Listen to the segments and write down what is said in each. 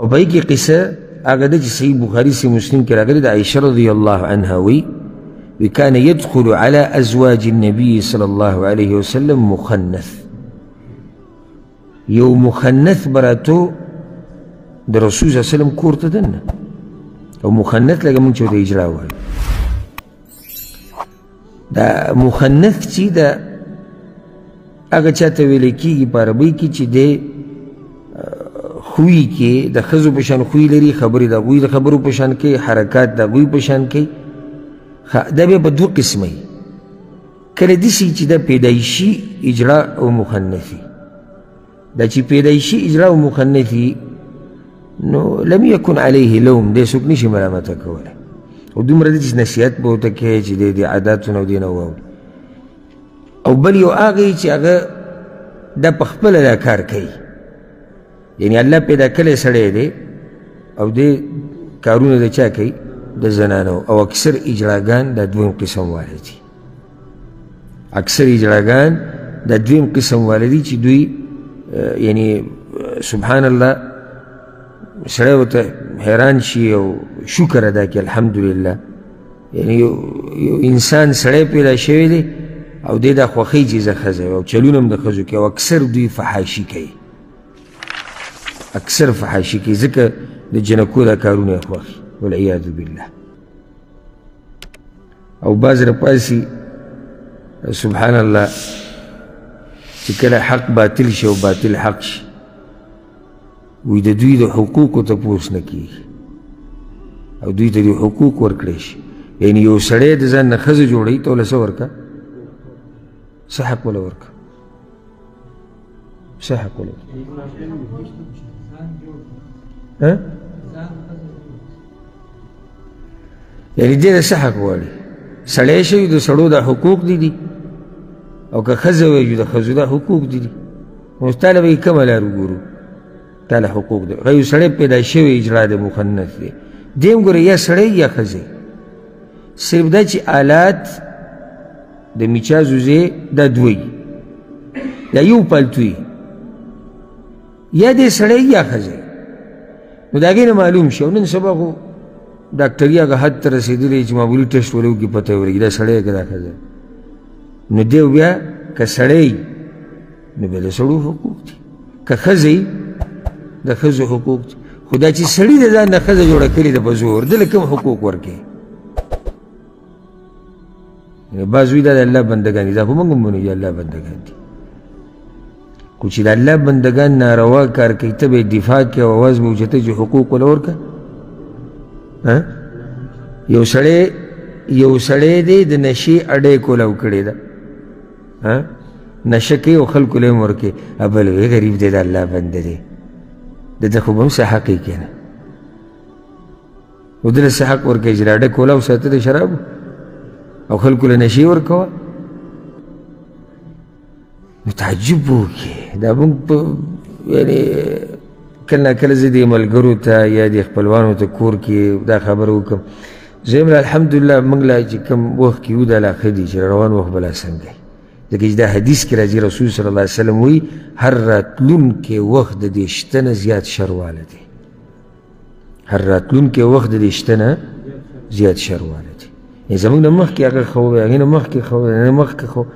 او په کې قصه هغه ده چې صحیح بخاري صحیح مسلم کې راغلې ده. عایشه رضی الله عنها وایي وكان يدخل على أزواج النبي صلى الله عليه وسلم مخنث. یو مخنث براتو د رسول صلی الله علیه وسلم کور ته دننه، او مخنث لکه موږ چې ورته اجرا وایو، دا مخنث چې دا هغه چا ته ویل کېږي په عربۍ کې چې دی خوی کې د ښځو په شان خوی لري، خبرې د هغوی د خبرو په شان کوي، حرکات د هغوی په شان کوي. دا بیا په دوه قسمه وي، کله داسې چې دا پیدایشي اجرا او مخنثي. دا چې پیدایشي اجرا او مخنثي نو لم یکن علیه لوم، دی څوک نشي ملامته کولی، او دومره دی چې نصیحت به ورته کوي چې دی د عاداتو نه دې نه واوړي. او بل یو هغه چې هغه دا په خپله دا کار کوي، یعنی الله پیدا کړی سړی دی او دی کارونه د چا کوي؟ د زنانو. او اکثر اجراګان دا دویم قسم والا دي، اکثر اجراګان دا دویم قسم والا دي چې دوی یعنی سبحان الله سړی ورته حیران شي او شکر ادا کړي الحمدلله. یعنی یو انسان سړی پیدا شوی دی او دی دا خوښوي چې زه ښځه یم، او چلونه هم د ښځو کوي، او اکثر دوی فحاشي کوي، اکثر فحاشي کوي، ځکه د جنکو دا کارونه یې خوښ، والعیاذ بالله. او بعض راپاسي سبحان الله چې کله حق باطل شي او باطل حق شي، وایي د دوی د حقوقو تپوس نه کېږي او دوی ته د حقوق ورکړی شي. یعنی یو سړی د ځان نه ښځه جوړوي، ته ورله څه ورکړه؟ څه حق وله ورکړه؟ څه حق وله ورکړه؟ یعنی دې د څه حق غواړي؟ سړی شوی د سړو دا حقوق دي دي، او که ښځه وایي د ښځو دا حقوق دي دي. نو تا له به یې کومه لار وګورو؟ تا له حقوق دی. یو سړی پیدا شوی اجرا دی، مخنث دی، دی هم ګوره یا سړی یا ښځه، صرف دا چې آلات د میچازو ځای دا دوی یا یو پالتو وي، یا دی سړی یا ښځه. نو د هغې نه معلوم شي. او نن سبا خو ډاکټري هغه حد ته رسېدلی چې معمولي ټسټ ولې وکړي پته یې ولګي دا سړی که دا ښځه. نو دی بیا که سړی نو بیا د سړو حقوق دي، که ښځه د ښځو حقوق دي. خو دا چې سړي د ځان نه ښځه جوړه کړې ده په زور، ده له کوم حقوق ورکوي؟ بعض وایي دا د الله بندګان دي، دا خو موږ هم منو چې الله بندګان دي، خو چې د الله بندګان ناروا کار کوي ته به یې دفاع کوې او اواز به اوچتوې چې حقوق له ورکړه. یو سړی دی د نشې اډې کولاو کړې ده، نشه کوي او خلکو له یې هم ورکوي، بل وایي غریب دی د الله بنده دی، د ده خو به هم څه حق یې که نه، نو ده له څه حق ورکوي چې راډه کولاو ساته د شرابو او خلکو له نشې ورکوه؟ نو تعجب وکړي. دا موږ په یعنې کله ناکله زه دې ملګرو ته یا دې خپلوانو ته کور کې دا خبره وکړم، زه وایم الحمدلله موږ لا چې کوم وخت کې یو دا لا ښه دي چې روان وخت به لا څنګه وي، ځکه چې دا حدیث کې راځي رسول صلی الله علیه وسلم وایي هر راتلونکی وخت د دې شته نه زیات شرواله دی، هر راتلونکی وخت د دې شته نه زیات شرواله دی. یعنې زموږ نه مخکې هغه ښه وی، هغې نه مخکې ښه وی، هغې نه مخکې ښه وی،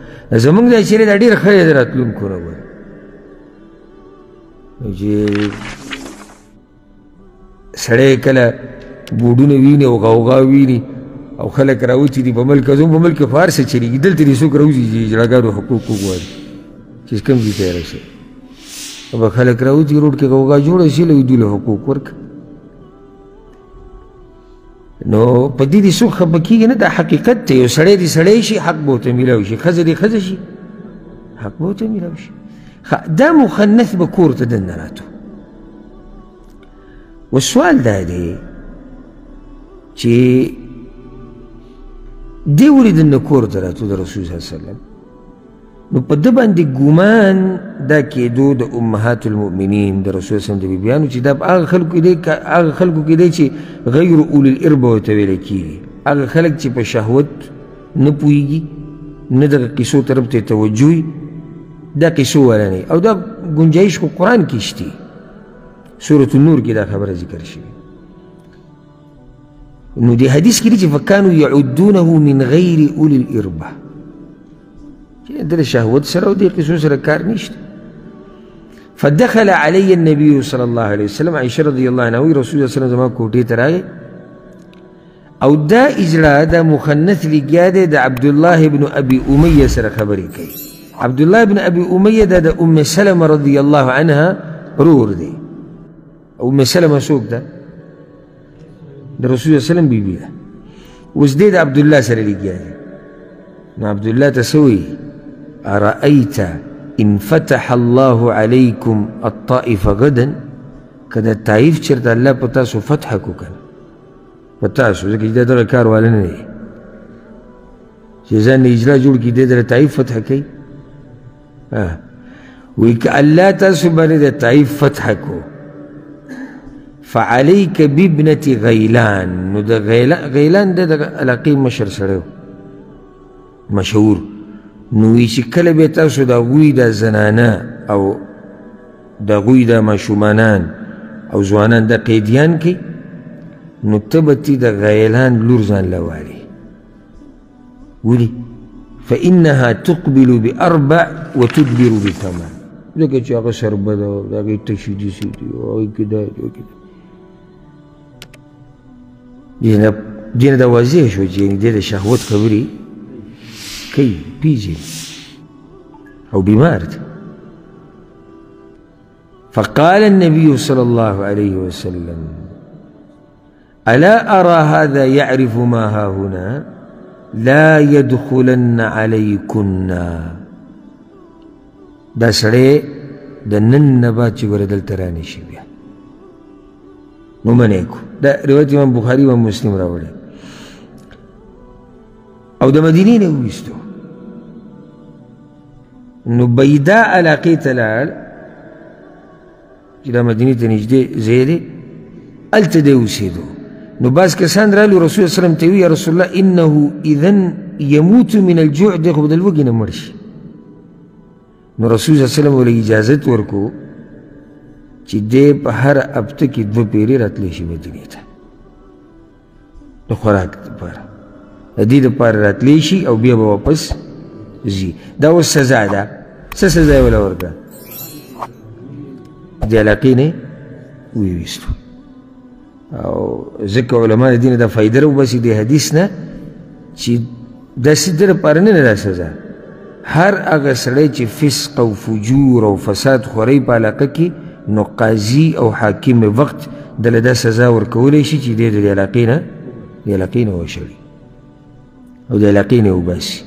زموږ دا چېرې دا ډېر ښه دی د راتلونکو نه وایي چې سړی کله بوډونه ویني او غوغا ویني او خلک راوتي دي په ملک، زموږ په ملک کې خو هر څه چلېږي، دلته دې څوک راوځي چې اجراګانو حقوق وغواړي چې کوم ځای ته یې رسوي، به خلک راوتي روډ کې غوغا جوړه شي له دوی له حقوق ورکړه. نو په دې دې څوک خفه کېږي نه، دا حقیقت دی. یو سړی دې سړی شي حق به ورته میلاو شي، ښځه دې ښځه شي حق به ورته میلاو شي. دا مخنث به کور ته دننه راتو. اوس سوال دا دی چې دی ولې دننه کور ته راتو د رسول صلی الله علیه وسلم؟ نو په ده باندې ګمان دا کېدو د امهات المؤمنین د رسول صلی الله علیه وسلم د بیبیانو چې دا په هغه خلکو دی، هغه خلکو کې دی چې غیر اولي الاربه ورته ویل کېږي، هغه خلک چې په شهوت نه پوهېږي، نه دغه قصو طرف ته توجه وي، دا قصو والا نه. او دا ګنجایش خو قرآن کې شته. سورة النور کې دا خبره ذکر شوې. نو دې حدیث کې دي چې فکانو یعدونه من غیر اولی الاربه، چې د شهوت سره او دې قصو سره کار نشته. فدخل علی النبي صلی الله علیه وسلم، عائشة رضی الله عنها وایي رسول الله صلی الله علیه وسلم زما کوټې ته راغی او دا اجرا دا مخنث لګیا دی د عبدالله بن ابي امیه سره خبرې کوي. عبدالله بن ابي امیه دا د ام سلمه رضی الله عنها رور دی. ام سلمه څوک ده؟ د رسول الله وسلم بیبي ده. اوس دی د عبدالله سره لګیا دی. نو عبدالله ته څه وایي؟ ارأیت ان فتح الله علیکم الطائف غدا، که د طائف چېرته الله په تاسو فتح کړو که نه په تاسو، ځکه چې دا دغه کار والا نه دی چې ځان نه اجرا جوړ کړي، دی در طائف فتح کوي. وایي که الله تاسو باندې د طائف فتح کړو فعليك بابنة غيلان. نو د غیلان د دغه علاقې مشر سړی و مشهور. نو وایي چې کله بیا تاسو د هغوی دا زنانه او د هغوی دا ماشومانان او ځوانان دا قیدیان کوي، نو ته به ترې د غیلان لور ځان له والې. ولې؟ فإنها تقبل بأربع وتدبر بثمان، ځکه چې هغه سربه ده او د هغې تشې داسې دي او هغې کې دا دي هغې کې دې نه دا واضح شو چې یعنې دی د شهوت خبرې کوي، پیژني او بیمار دی. فقال النبي صلى الله عليه وسلم ألا أرى هذا يعرف ما هاهنا لا يدخلن عليكن. دا سړی د نن نه بعد چې ګوره دلته رانشي بیا نو منع کړو. دا روایت امام بخاري امام مسلم راوړی او د مدینې نه وویستو. نو بیدا علاقې ته لاړ چې دا مدینې ته نږدې ځای دی، هلته دی اوسېدو. نو بعض کسان رالو رسول الله وسلم ته وویل یا رسول الله انه اذن یموت من الجوع، دی خو به د لوږې نه مړ شي. نو رسول الله وسلم ورله اجازت ورکړو چې دی په هره هفته کې دوه پیرې راتلی شي مدینې ته د خوراک دپاره، د دې دپاره راتلی شي او بیا به واپس ځي. دا اوس سزا ده. څه سزا یې وله ورکړه؟ دې علاقې نه وویستو. او ځکه علما د دې نه دا فایده راوباسي د حدیث نه چې داسې د لپاره نه ده دا سزا. هر هغه سړی چې فسق او فجور او فساد خوري په علاقه کې، نو قاضي او حاکم وخت دله دا سزا ورکولی شي چې دی د دې علاقې نه وشړي او د علاقې نه وباسي.